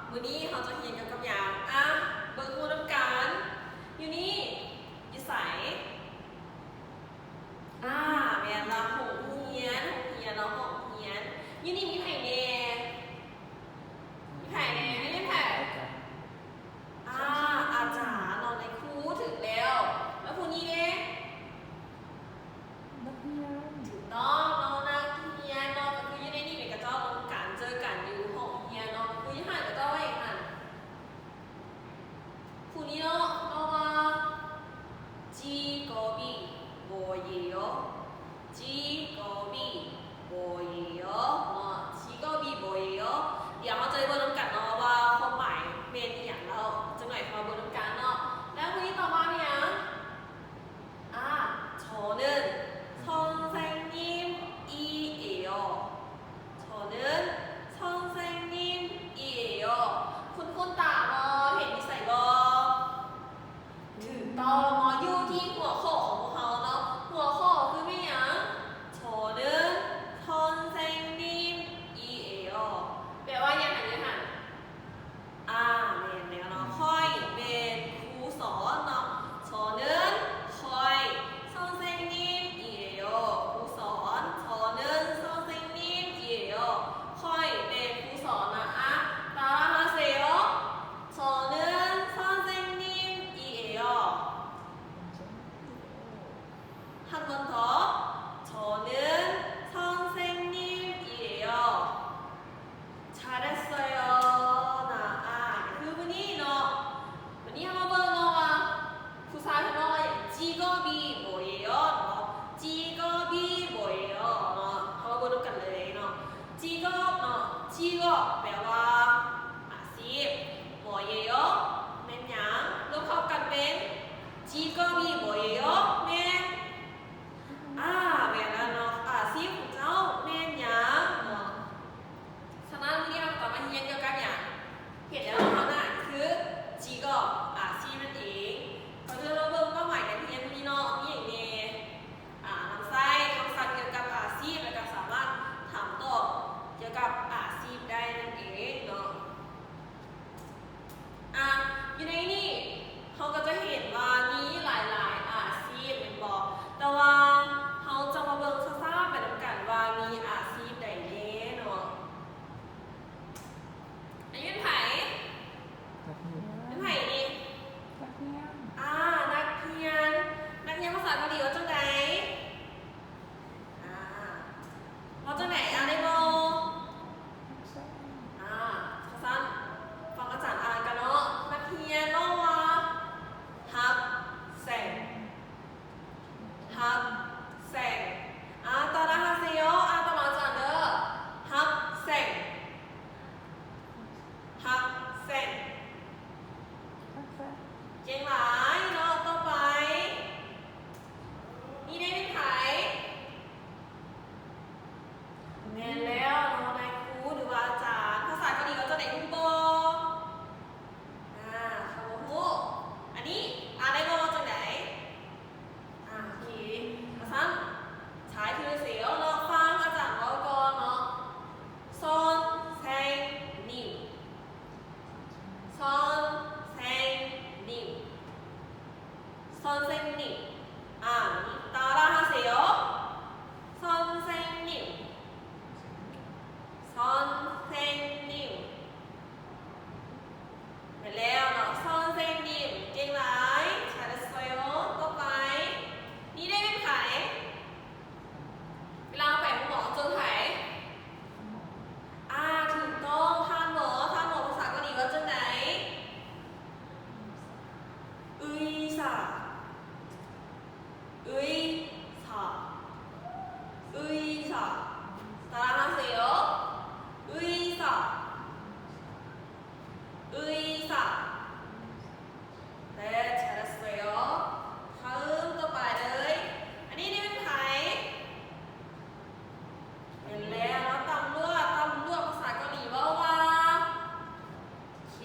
ມື້ນີ້ເຮົາຈະຮຽນກ່ຽວກັບຫຍັງ? ອ່ະ ເບິ່ງຮູບນຳກັນ. ຢູ່ນີ້ ຢູ່ໃສ? ອ່າ ແມ່ນລະ ໂຮງຮຽນ, ໂຮງຮຽນເນາະ, ຫ້ອງຮຽນ. ຢູ່ນີ້ມີໃຜແດ່? ມີໃຜແດ່? ຢູ່ນີ້ມີໃຜ? ອ່າ ອາຈານເນາະ, ນາຍຄູ ຖືກແລ້ວ. ແລ້ວຜູ້ນີ້ເດ? ນັກຮຽນ. ຖືກຕ້ອງເນາະ, ນັກຮຽນເນາະ, ກໍຄືຢູ່ໃນນີ້ແມ່ນຂະເຈົ້າລົມກັນ ເຈີກັນຢູ່ຫ້ອງຮຽນເນາະ, ຄືຢູ່ຫັ້ນຂະເຈົ້າວ່າຫຍັງຫັ້ນ? ຜູ້ນີ້ເນາະ ເວົ້າວ່າ 지갑이 뭐예요? 지갑이 뭐예요? ເນາະ 지갑이 뭐예요? ດຽວເຮົາຈະໄດ້ເບິ່ງນຳກັນເນາະ ວ່າຄວາມໝາຍແມ່ນອີ່ຫຍັງ, ແລ້ວຈັກໜ່ອຍເຮົາມາເບິ່ງນຳກັນເນາະ. ແລ້ວຜູ້ນີ້ຕອບວ່າຫຍັງ? 아, 저는 선생님이에요. 저는 선생님이에요. ຄຸນ ຄຸນຕາບໍ່? ເຫັນຢູ່ໃສບໍ່? ຖືກຕ້ອງເນາະ, ຢູ່ທີ່ຫົວຂໍ້ຂອງພວກເຮົາເນາະ. ຫົວຂໍ້ຄືແມ່ນຫຍັງ? 저는 선생님이에요. ແປວ່າຫຍັງຫັ້ນ? ອ່າ ແມ່ນແລ້ວເນາະ, ຂ້ອຍແມ່ນຄູສອນເນາະ. 저는, ຂ້ອຍ, 선생님이에요, ຄູສອນ. 저는 선생님이에요. ຂ້ອຍແມ່ນຄູສອນນະ. 아, 따라하세요. 저는 선생님이에요. 한 번 더. 저는 선생님이에요. 잘했어요. 나, 아, ຄືມື້ນີ້ເນາະ. ວັນນີ້ເຮົາມາເບິ່ງເນາະວ່າ ຜູ້ຊາຍເພິ່ນເວົ້າວ່າຫຍັງ? 직업이 뭐예요? ເນາະ, 직업이 뭐예요? ເນາະ. ເຮົາມາເບິ່ງນຳກັນເລີຍເນາະ. 직업 ເນາະ, 직업 ແປວ່າອາຊີບ, 뭐예요 ແມ່ນຫຍັງ? ລວມເຂົ້າກັນເປັນ 직업이 뭐예요? ແມ່ນ ອ່າ ແມ່ນແລ້ວເນາະ, ອາຊີບຂອງເຈົ້າແມ່ນຫຍັງເນາະ. ສະນັ້ນ ມື້ນີ້ເຮົາກໍມາຮຽນກ່ຽວກັບຫຍັງ? ເຫັນແລ້ວເນາະ, ນັ້ນຄື 직업 ອາຊີບນັ້ນເອງ. ເຮົາຈະມາເບິ່ງເປົ້າໝາຍການຮຽນມື້ນີ້ເນາະ, ມີຫຍັງແດ່? ອ່າ ນຳໃຊ້ຄຳສັບກ່ຽວກັບອາຊີບ ແລ້ວກໍສາມາດຖາມຕອບກ່ຽວກັບອາຊີບໄດ້ນັ້ນເອງເນາະ. ອ່າ ຢູ່ໃນນີ້ເຮົາກໍຈະເຫັນວ່າມີຫຼາຍໆອາຊີບແມ່ນບໍ່? ແຕ່ວ່າເຮົາຈະມາເບິ່ງຊ້າໆໄປນຳກັນວ່າມີອາຊີບໃດແດ່ເນາະ. ອັນນີ້ເປັນໃຜ? ນັກຮຽນ. ເປັນໃຜນີ້? ນັກຮຽນ. ອ່າ ນັກຮຽນ. ນັກຮຽນພາສາເກົາຫຼີເວົ້າຈັ່ງໃດ? ອ່າ ເວົ້າຈັ່ງໃດ? ອ່ານໄດ້ບໍ່? ອ່າ ຊັ້ນໆ ຟັງອາຈານອ່ານກັນເນາະ. ນັກຮຽນເວົ້າວ່າ 학생, 학생. 아, 따라하세요. ອ່ານຕາມອາຈານເດີ. 학생, 학생. ເກັ່ງຫຼາຍເນາະ. ຕໍ່ໄປ ນີ້ເດ້ເປັນໃຜ? ແມ່ນແລ້ວເນາະ ນາຍຄູ ຫຼືວ່າອາຈານ. ພາສາເກົາຫຼີເວົ້າຈັ່ງໃດຮູ້ບໍ່? ອ່າ ເຂົາບໍ່ຮູ້. ອັນນີ້ ອ່ານໄດ້ບໍ່? ເວົ້າຈັ່ງໃດ? ອ່າ ໂອເຄ. ອາຊັ້ນ ໃຊ້ຄືເຊວເນາະ. ຟັງອາຈານເວົ້າກ່ອນເນາະ. 선생님, 선생님, 선생님. 아, 따라하세요. 선생님, 선생님. ແມ່ນແລ້ວເນາະ 선생님. ເກັ່ງຫຼາຍ. 잘했어요. ຕໍ່ໄປ ນີ້ໄດ້ເປັນໃຜ? ເວລາໄປໂຮງໝໍເຈີໃຜ? ອ່າ ຖືກຕ້ອງ ທ່ານໝໍ. ທ່ານໝໍພາສາເກົາຫຼີວ່າຈັ່ງໃດ? 의사, 의사, 의사. 따라하세요. 의사, 의사. 네, 잘했어요. 다음 ຕໍ່ໄປເລີຍ. ອັນນີ້ນີ້ເປັນໃຜ? ແມ່ນແລ້ວເນາະ ຕຳຫຼວດ. ຕຳຫຼວດພາສາເກົາຫຼີເວົ້າວ່າ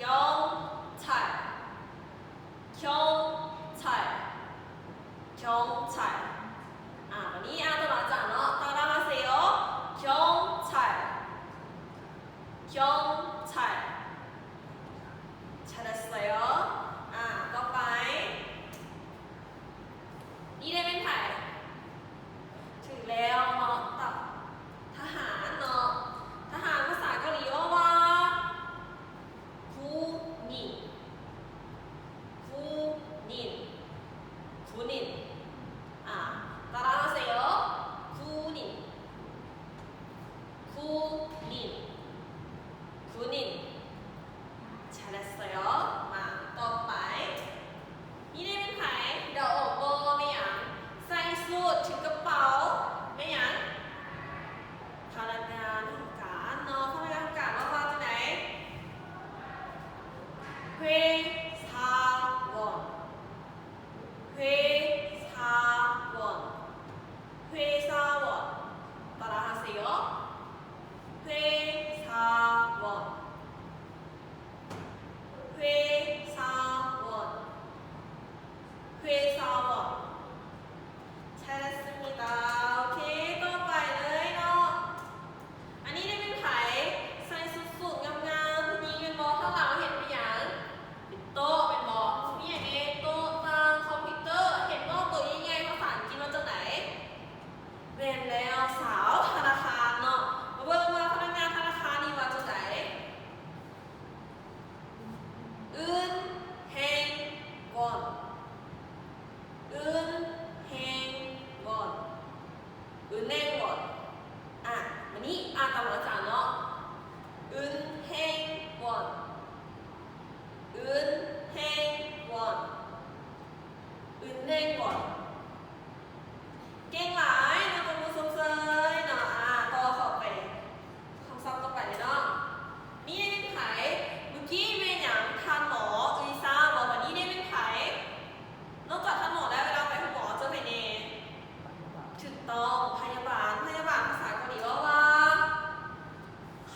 경찰, 경찰, 경찰. ອ່າ ບາດນີ້ອ່ານຕາມອາຈານເນາະ. 따라하세요. 경찰, 경찰. ອນ ອຶນແຮງວອນ ອຶນແຮງວອນ. ເກັ່ງຫຼາຍເນາະ ຕົບມືຊົມເຊີຍເນາະ. ອາ ຕໍ່ເຂົ້າໄປຄຳສັບຕໍ່ໄປເລີຍເນາະ. ນີ້ແມ່ນໃຜ? ມື້ກີ້ແມ່ນຫຍັງ? ທ່ານໝໍ ເອີຍຊາ ບໍ? ບາດນີ້ແມ່ນໃຜ? ນອກຈາກທ່ານໝໍແລ້ວ ເວລາໄປໂຮງໝໍເຈີໃຜແດ່? ຖືກຕ້ອງ ພະຍາບານ. ພະຍາບານພາສາເກົາຫຼີເວົ້າວ່າ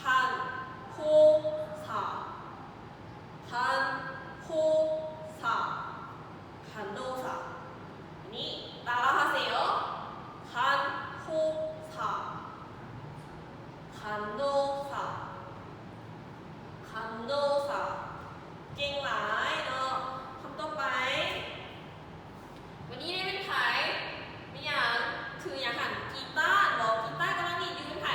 간호사 ຄັນໂຮຊາ ຄັນໂຮຊາ. ອັນນີ້ 따라하세요. 간호사 ຄັນໂຮຊາ ຄັນໂຮຊາ. ເກັ່ງຫຼາຍເນາະ. ຄຳຕໍ່ໄປ ບາດນີ້ແມ່ນໃຜ? ແມ່ນຫຍັງ? ຖືຫຍັງຫັ້ນ? ກີຕາບໍ? ກີຕາກຳລັງດີດຢູ່ ແມ່ນໃຜ?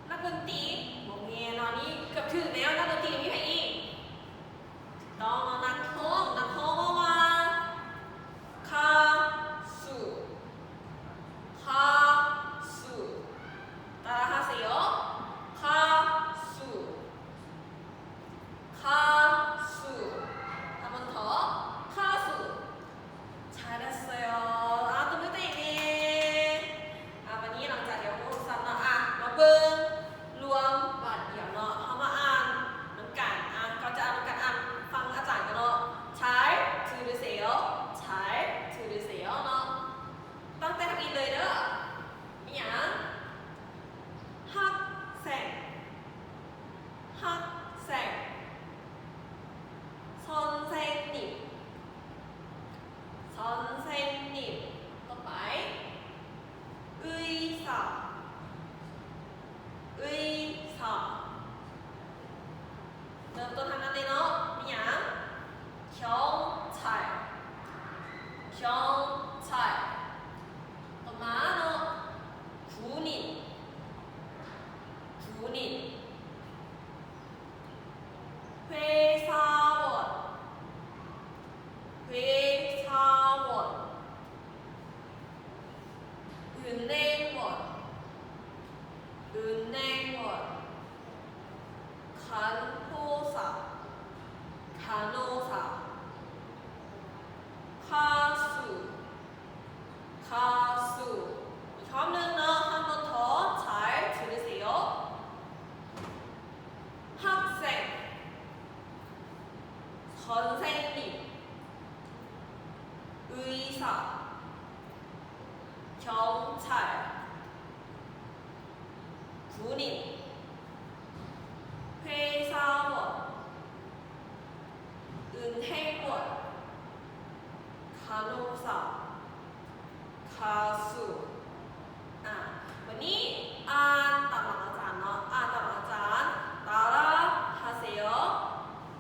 ນັກດົນຕີ? ບໍ່ແມ່ນເນາະ. ນີ້ເກືອບຖືກແລ້ວ. ນັກດົນຕີມີໃຜອີກ? ຖືກຕ້ອງເນາະ ນັກຮ້ອງ. ນັກຮ້ອງເວົ້າວ່າ 가수 가수. 따라하세요. 가수 가수. 한 번 더. 가수. 잘했어요. ອາ ຕົບມືຕົວເອງແດ່. ອາ ບາດນີ້ຫຼັງຈາກທີ່ເຮົາຮູ້ຄຳສັບແລ້ວ ອາ ມາເບິ່ງລວມບາດດຽວເນາະ. ເຮົາມາອ່ານນຳກັນ. ອາ ເຮົາຈະອ່ານນຳກັນ. ອ່ານຟັງອາຈານກັນເນາະ. 잘 들으세요. 잘 들으세요 ເນາະ. ຕັ້ງໃຈທຳອິດເລີຍເດີ້. ແມ່ນຫຍັງ? 학생 학생. 선생님 선생님. ຕໍ່ໄປ 의사 의사. ເລີ່ມຕົ້ນທາງນັ້ນເລີຍເນາະ. ມີຫຍັງ? 경찰 경찰. ຕໍ່ມາເນາະ 군인 군인. 회사원 회사원. 은행원 은행원. 간호사 간호사. 가수 가수. ອີກຮອບໜຶ່ງເນາະ. 한 번 더. 잘 들으세요. 학생 선생님 의사 경찰 군인 회사원 은행원 간호사 가수. ອາ ບາດນີ້ອ່ານຕາມຫຼັງອາຈານເນາະ. ອ່ານຕາມຫຼັງອາຈານ. 따라하세요.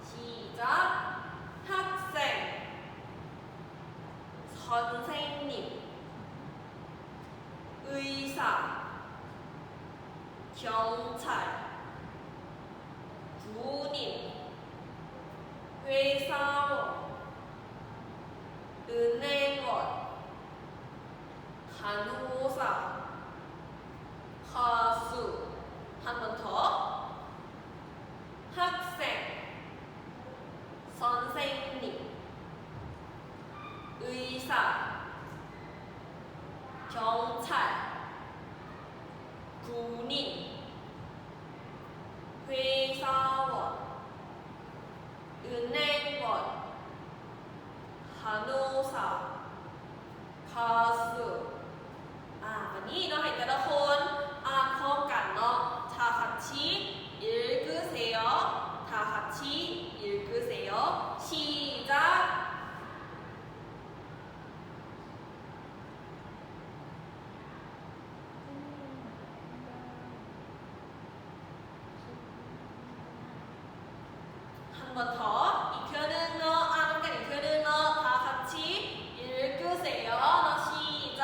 시작. 학생 선생님 의사 경찰 군인 회사원 은행원 간호사 가수. 한 번 더. 학생 선생님 의사 경찰 군인 회사원 은행원 간호사 가수. ອາ ບາດນີ້ເນາະ ໃຫ້ແຕ່ລະຄົນອ່ານພ້ອມກັນເນາະ. 다 같이 읽으세요. 다 같이 읽으세요. 시작. 한 번 더. ອີກເທື່ອໜຶ່ງເນາະ. ອ່ານນຳກັນອີກເທື່ອໜຶ່ງເນາະ. 다 같이 읽으세요. 자, 시작.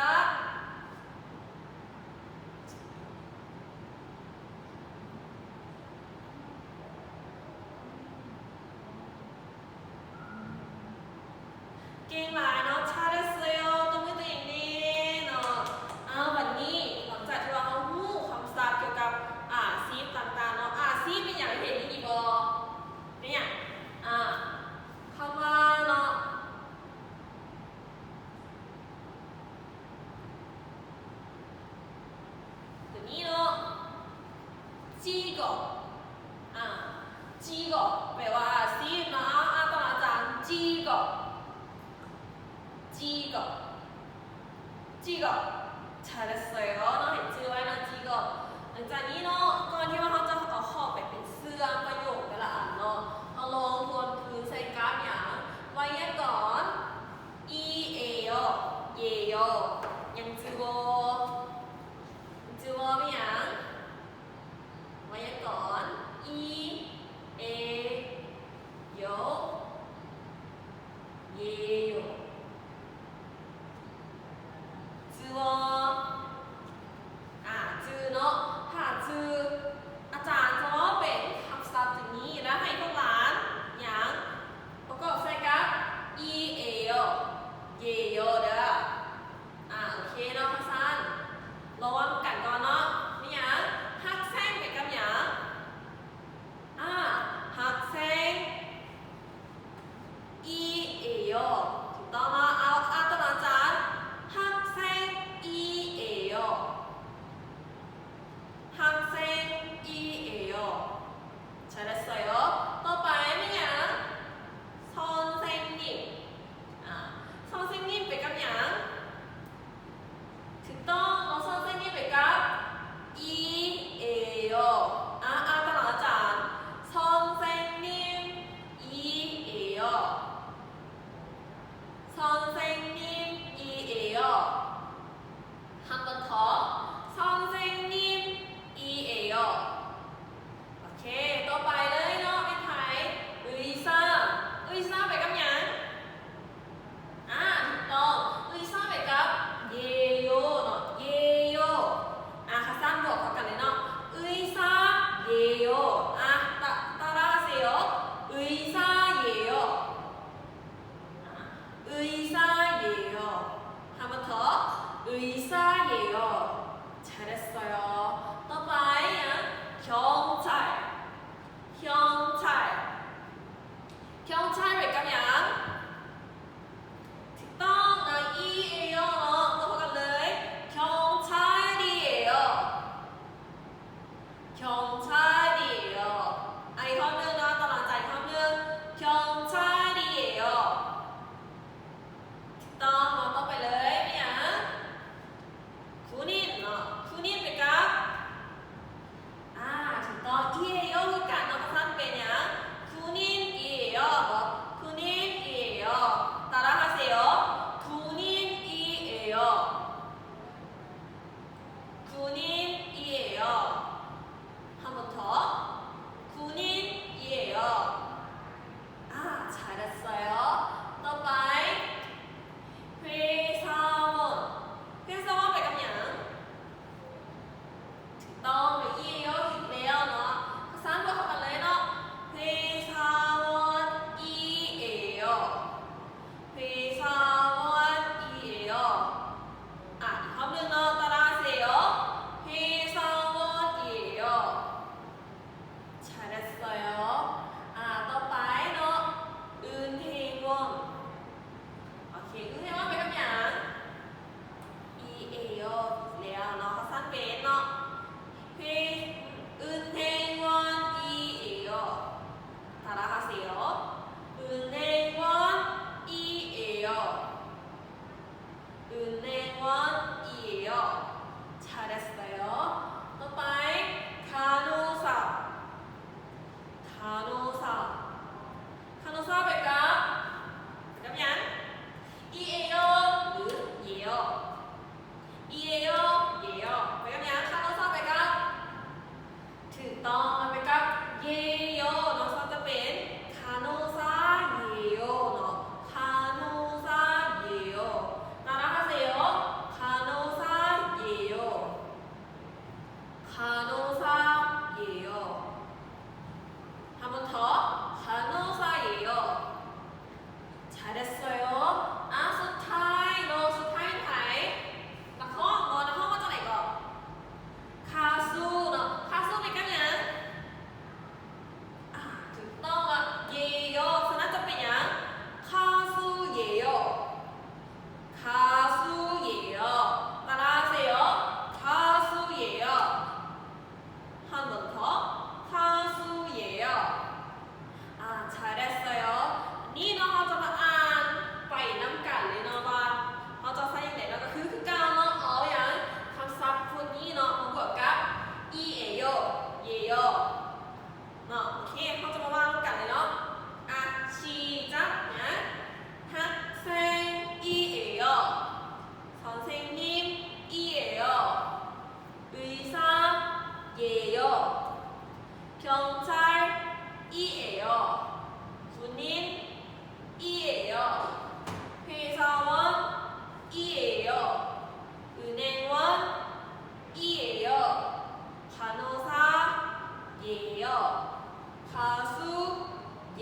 ເກັ່ງຫຼາຍເນາະ. 잘했어요. ຕົບມືຕົວເອງແດ່ເນາະ. ເອົາ ບັດນີ້ ຫຼັງຈາກທີ່ວ່າເຮົາຮູ້ຄຳສັບກ່ຽວກັບອາຊີບຕ່າງໆເນາະ, ອາຊີບແມ່ນຫຍັງ? ເຫັນຢູ່ນີ້ບໍ່?这个 잘했어요 ເນາະ ໃຫ້ຈື່ໄວ້ເນາະ 这个 ຫຼັງຈາກນີ້ເນາະ ກ່ອນທີ່ວ່າເຮົາຈະເອົາເຂົ້າໄປເປັນເຊື່ອງປະໂຫຍກແຕ່ລະອັນເນາະ ເຮົາລອງທວນຄືນໃສ່ກາບຫຍັງ ໄວຍາກອນ 이에요, 예요 ຍັງຈື່ບໍ່? ຍັງຈື່ບໍ່? ແມ່ນຫຍັງ? ໄວຍາກອນ 이에요, 예요 ຈື່ບໍ່? ອ່າ ຈື່ເນາະ ຖ້າຈື່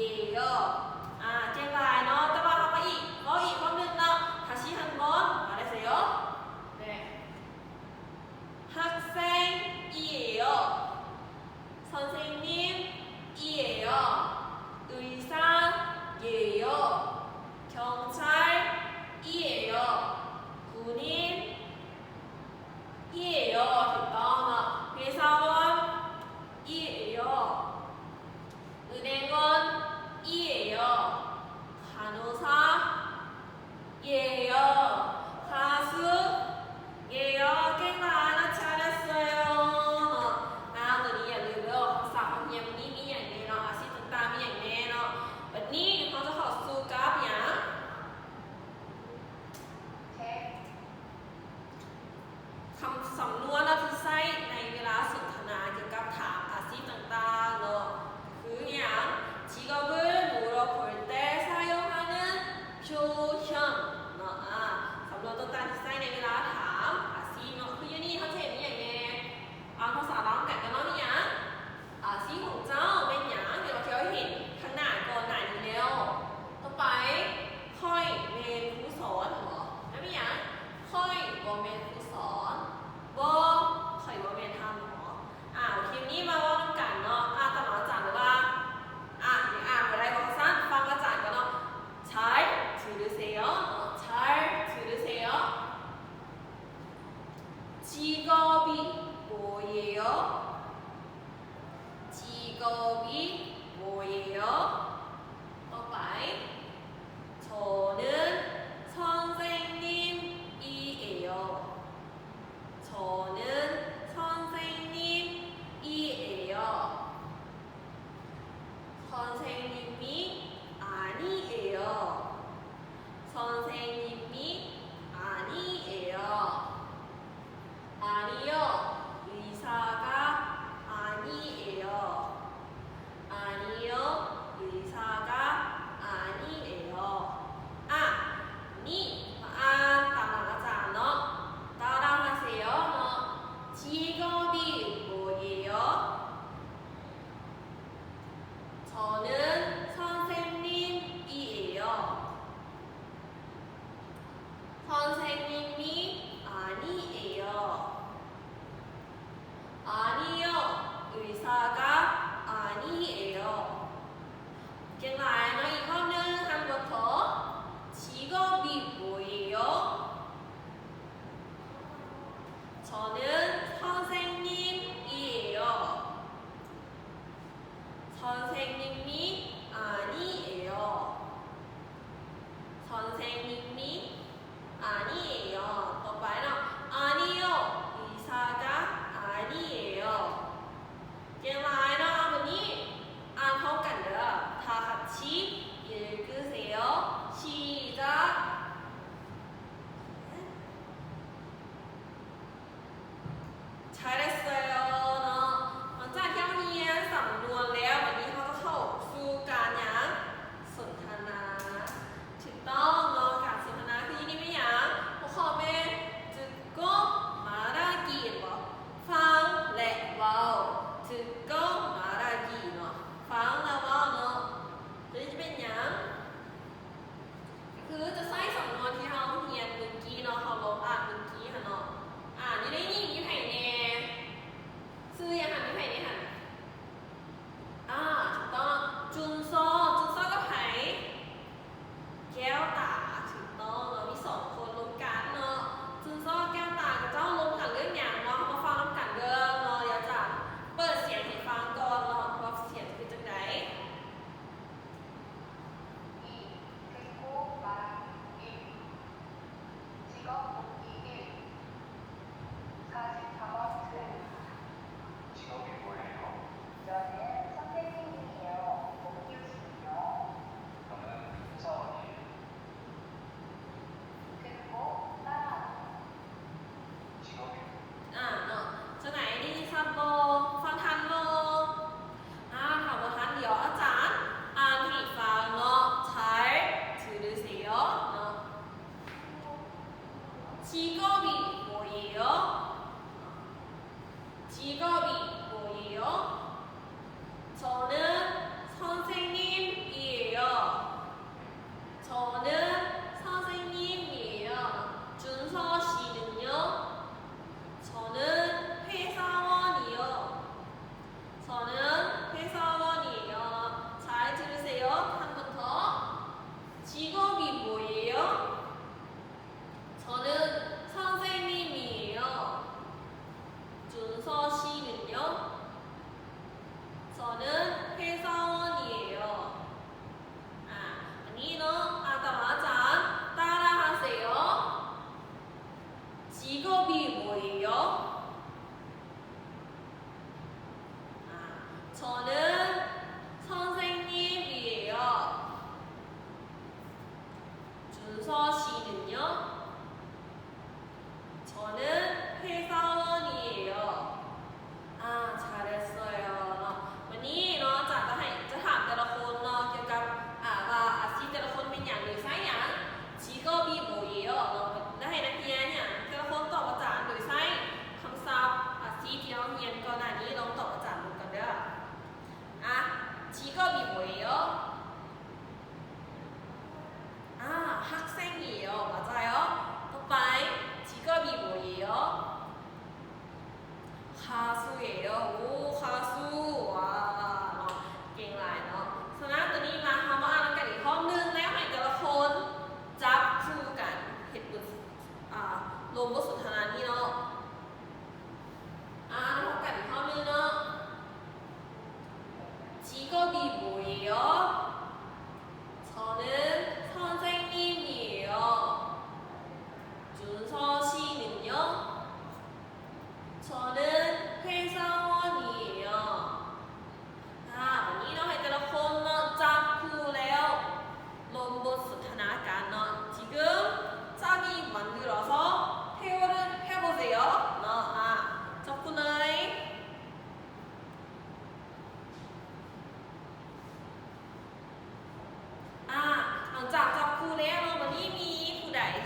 예요. ອ່າ ເກັ່ງຫຼາຍເນາະ. ແຕ່ວ່າເຮົາມາອີກ ເວົ້າອີກຄວາມໜຶ່ງເນາະ. 다시 한번 말해주세요. 네. 학생 이에요. 선생님 이에요. 의사 예요. 경찰 이에요. 군인 이에요. ຖືກຕ້ອງເນາະ. 회사원 이에요. 은행원 이에요.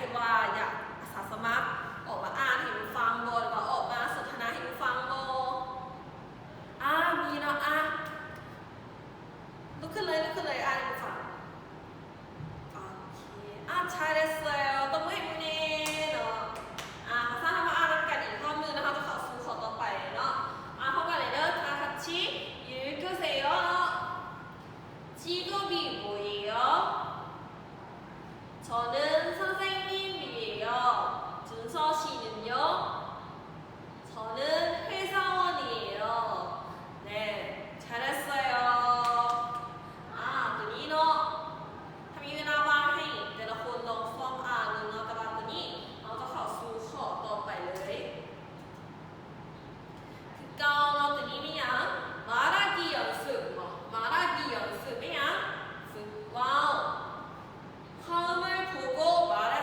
ທີ່ວ່າຢາກອາສາສະໝັກອອກມາອ່ານໃຫ້ໝູ່ຟັງບໍ່ ຫຼືວ່າອອກມາສົນທະນາໃຫ້ໝູ່ຟັງບໍ່? ອາ ມີເນາະ ອາ ລຸກຂຶ້ນເລີຍ ລຸກຂຶ້ນເລີຍ ອ່ານໃຫ້ໝູ່ຟັງ. ໂອເຄ ອາ 잘했어요. ຕົບມືໃຫ້ໝູ່ແດ່ເນາະ. ອາ ເຮົາມາອ່ານນຳກັນອີກຮອບໜຶ່ງ ແລ້ວເຮົາຈະເຂົ້າສູ່ຂໍ້ຕໍ່ໄປເນາະ. ອາ ພ້ອມກັນເລີຍເດີ. 다 같이 읽으세요. 직업이 뭐예요? 저는 선생님이에요. 준서 씨는요? 저는 회사원이에요. 네, 잘했어요. ອາ ໂຕນີ້ເນາະ ຖ້າມີເວລາວ່າງໃຫ້ແຕ່ລະຄົນລອງຊອກອ່ານເບິ່ງເນາະ. ແຕ່ວ່າໂຕນີ້ເຮົາຈະເຂົ້າສູ່ຂໍ້ຕໍ່ໄປເລີຍ. 그니까 ໂຕນີ້ແມ່ນຫຍັງ? 말하기 연습. 말하기 연습 ແມ່ນຫຍັງ? ຝຶກເວົ້າ. 화음을 보고 말할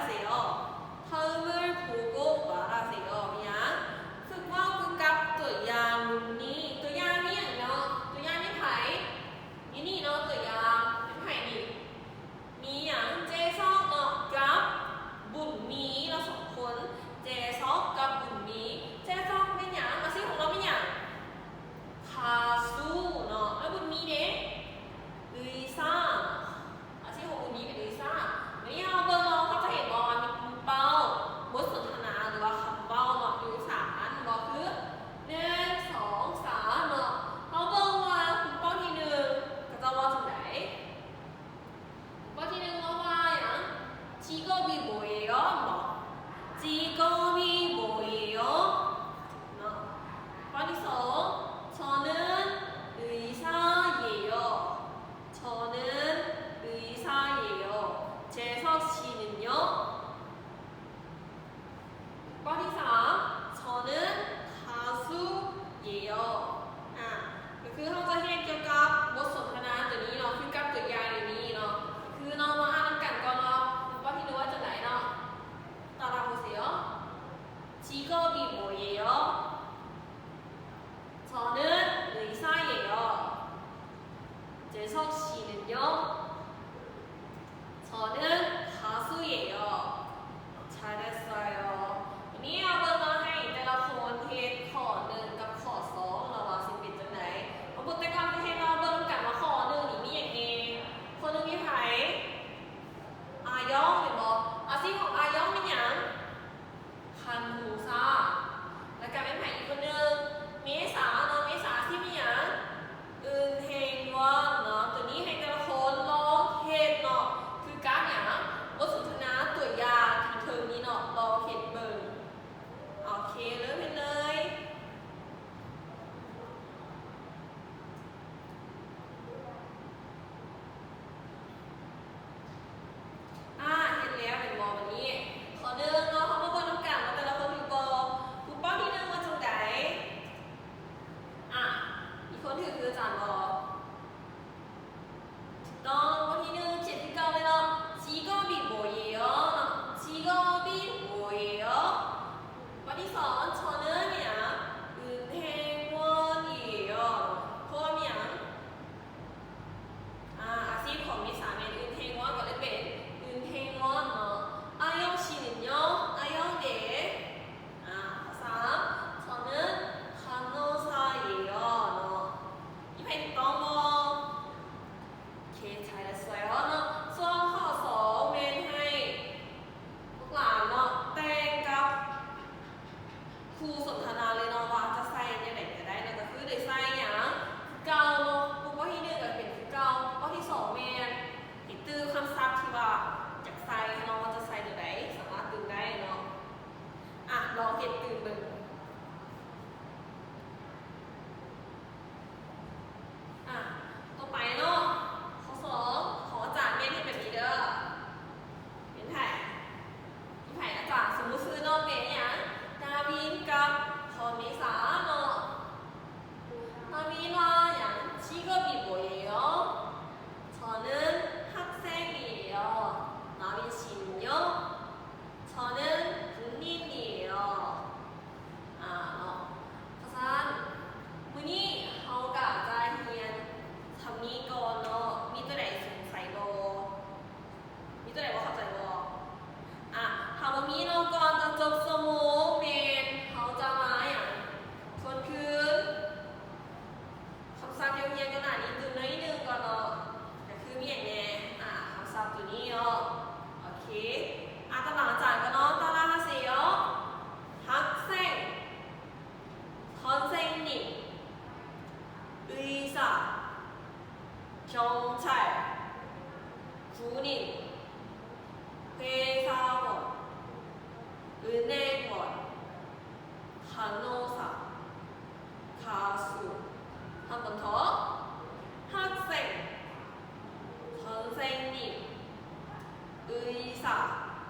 의사,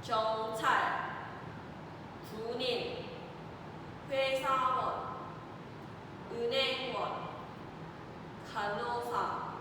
경찰, 군인, 회사원, 은행원, 간호사,